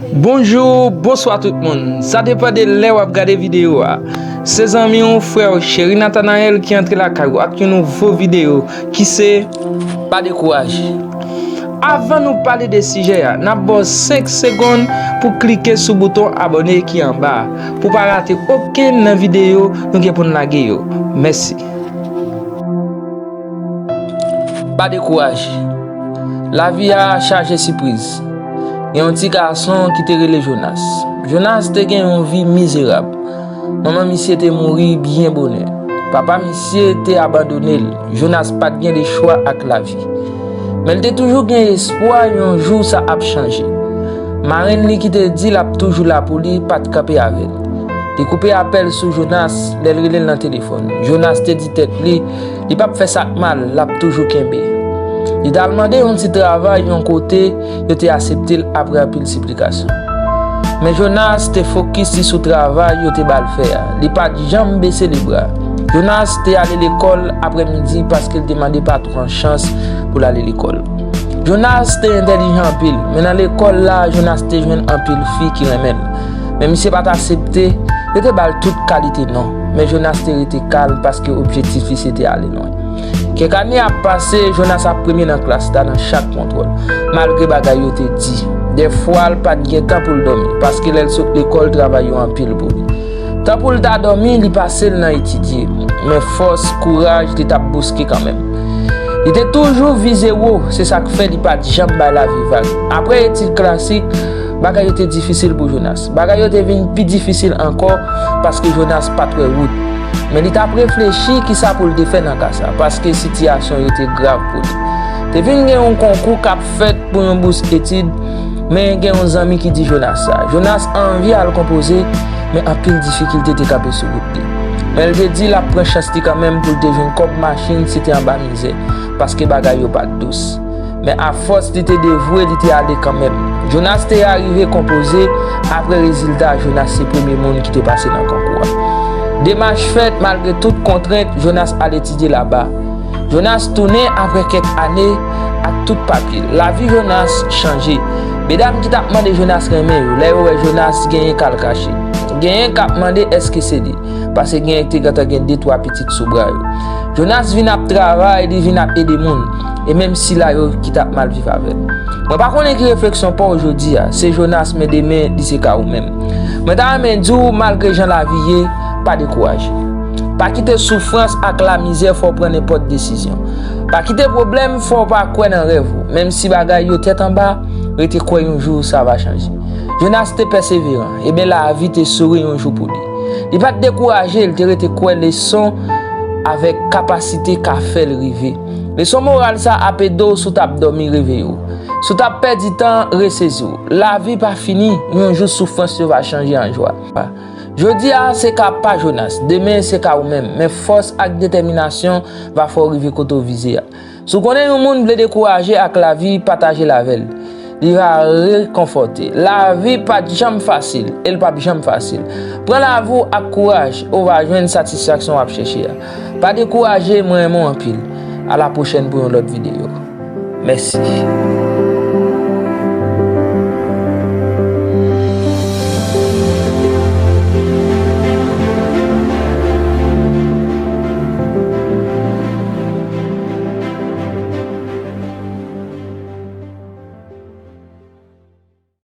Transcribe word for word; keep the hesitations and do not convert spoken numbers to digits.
Bonjou, bonswa tout moun. Sa depann de lè w ap gade videyo a. Se zanmi w, frè w, Cheri Nathanael ki antre lakay ou ak yon nouvo videyo ki se Pa dekouraje. Avan nou pale de sijè a, n ap ba w senk segonn pou klike sou bouton abòne ki anba a, pou pa rate okenn nan videyo nou gen pou n lage yo. Mèsi. Pa dekouraje. Lavi a chaje sipriz. Gen yon ti gason ki te rele Jonas. Jonas te gen yon vi mizerab. Manman misye te mouri byen bonè. Papa misye te abandone l. Jonas pa t gen de chwa ak lavi. Men l te toujou gen espwa yon jou sa ap chanje. Marenn li ki te di l ap toujou la pou li pa t kanpe avè l. Li koupe apèl sou Jonas lè l rele l nan telefòn. Jonas te di tèt li, li p ap fè sa k mal, l ap toujou kenbe. Li t al mande yon ti travay yon kote, yo te aksepte l apre anpil siplikasyon. Men Jonas te fokis li sou travay yo te ba l fè a. Li pa t janm bese lebra. Jonas te ale lekòl aprèmidi paske l te mande patwon an chans pou l ale lekòl. Jonas te entèlijan anpil, men nan lekòl la, Jonas te jwenn anpil fi ki renmen l. Men misye pa t aksepte, yo te ba l tout kalite non. Men Jonas te rete kalm paske objektif li se te ale lwen. Kèk ane ap pase, Jonas ap premye nan klas la nan chak kontwòl, malgre bagay yo te di. Dèfwa, l pa t gen tan pou l dòmi, paske lè l sot lekòl, travay yo anpil pou li. Tan pou l ta dòmi, li pase l nan etidye. Men fòs, kouraj, li t ap bouske kanmenm. Li te toujou vize wo, se sa k fè li pa t janm bay lavi vag. Apre etid klasik, bagay yo te difisil pou Jonas. Bagay yo te vin pi difisil ankò paske Jonas pa t wè wout. Men li t ap reflechi kisa pou l te fè nan ka sa, paske sitiyasyon yo te grav pou li. Te vin gen yon konkou k ap fèt pou yon bous etid, men gen yon zanmi ki di Jonas sa. Jonas anvi al konpoze, men anpil difikilte te kanpe sou wout li. Men l te di l ap pran chans li kanmenm pou l te jwenn kòb machin si te anba mizè, paske bagay yo pa t dous. Men afòs li te devwe, li te ale kanmenm. Jonas te arive konpoze, apre rezilta, Jonas se premye moun ki te pase nan konkou a. Demach fèt, malgre tout kontrent, Jonas al etidye laba. Jonas tounen apre kèk ane ak tout papye l. Lavi Jonas chanje. Medam ki t ap mande Jonas renmen yo, lè yo wè Jonas, genyen k al kache. Genyen k ap mande èske se li, paske genyen ki te gentan gen de twa pitit sou bra yo. Jonas vin ap travay, li vin ap ede moun, e menm sila yo ki t ap mal viv avè l. Mwen pa konnen ki refleksyon pa w jodi a, se Jonas, men demen, li se ka ou menm. Mwen ta renmen di w, malgre jan lavi ye, pa dekouraje. Pa kite soufrans ak lamizè fè w pran nenpòt desizyon. Pa kite pwoblèm fè w pa kwè nan rèv ou. Menm si bagay yo tèt anba, rete kwè yon jou sa va chanje. Jonas te pèseveran, ebyen lavi te souri yon jou pou li. Li pa t dekouraje, li te rete kwè leson avèk kapasite ka fè l rive. Leson moral sa ap ede w si w t ap dòmi, reveye w. Si w t ap pèdi tan, resezi w. Lavi pa fini, yon jou soufrans yo va chanje an jwa. Jodi a se ka pa Jonas, demen se ka ou menm, men fòs ak detèminasyon va fè w rive kote w vize a. Si w konnen yon moun vle dekouraje ak lavi, pataje l avè l. Li va rekonfòte. Lavi pa t janm fasil, e l p ap janm fasil. Pran lavi w ak kouraj, ou va jwenn satisfaksyon w ap chèche a. Pa dekouraje, mwen renmen w anpil. A la pwochèn pou yon lòt videyo. Mèsi.